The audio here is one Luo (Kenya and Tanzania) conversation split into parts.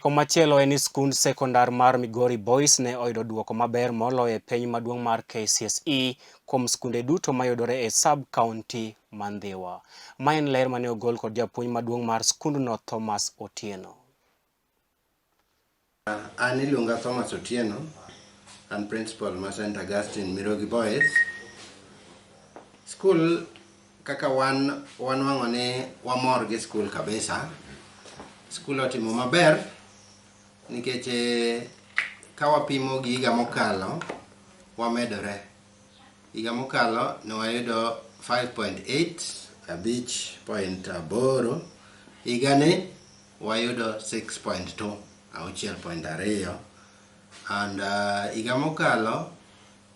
Komachielo en ni skund sekondar mar Migori Boys ne oyudo duoko maber moloyo e penj maduong' mar KCSE kuom skunde duto mayudore e sub-county ma Ndhiwa. Ma en ler mane ogol kod japuonj maduong' mar skundno Thomas Otieno. An iluonga Thomas Otieno, an principal ma St. Augustine Mirogi Boys. Skul kaka wan wanwang'o ni wamor gi skul kabisa. Skul otimo maber nikech ka wapimo gi higa mokalo wamedore. Higa mokalo ne wayudo 5.8 5.8, higani wayudo 6.2 6.2 and higa mokalo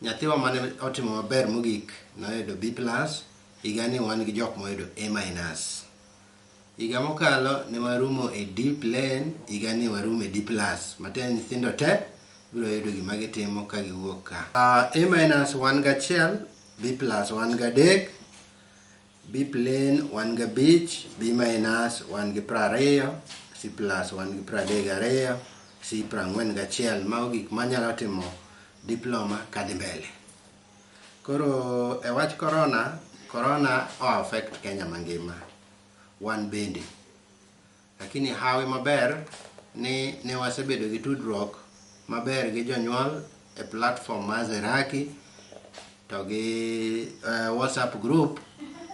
nyathiwa mane otimo maber mogik noyudo B plus, higani wan gi jok moyudo A minus. Higa mokalo ne warumo e D plain, higani warumo e D plus. Matiende nyithindo te biro yudo gima gitimo ka giwuok ka. A minus wan gachiel, B plus wan gadek, B plain wan gabich, B minus wan gi 20, C plus wan gi 32, C 41. Mago gik manyalo timo diploma kadhi mbele. Koro e wach corona, corona o affect Kenya mangima, wan bende. Lakini hawi maber ni ne wasebedo gi tudruok maber gi jonyuol e platform mar Zeraki to gi WhatsApp group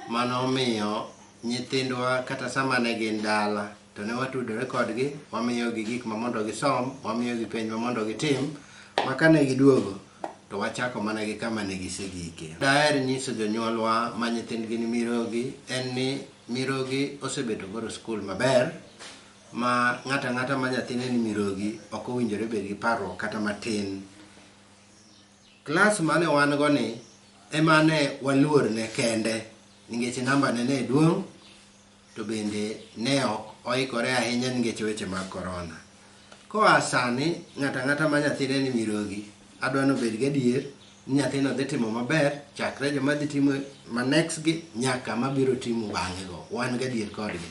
manomiyo nyithindwa kata sama ne gin dala to ne watudore kodgi, wamiyogi gik ma mondo gisom, wamiyogi penj ma mondo gitim, ma kane giduogo to wachako mana gi kama ne gisegike. Daher nyiso jonyuolwa ma nyithindgi ni Mirogi en ni Mirogi osebedo koro skul maber ma ng'ato ang'ata ma nyathine ni Mirogi ok owinjore bed gi parruok kata matin. Klas mane wan go ni ema ne waluorne kende nikech namba ne ne duong' to bende ne ok oikore ahinya nikech weche mag korona. Koa sani ng'ato ang'ata ma nyathine ni Mirogi adwa ni obed gadier ni nyathino dhi timo maber chakre joma dhi timo ma next gi nyaka mabiro timo bang'e go. Wan gadier kodgi.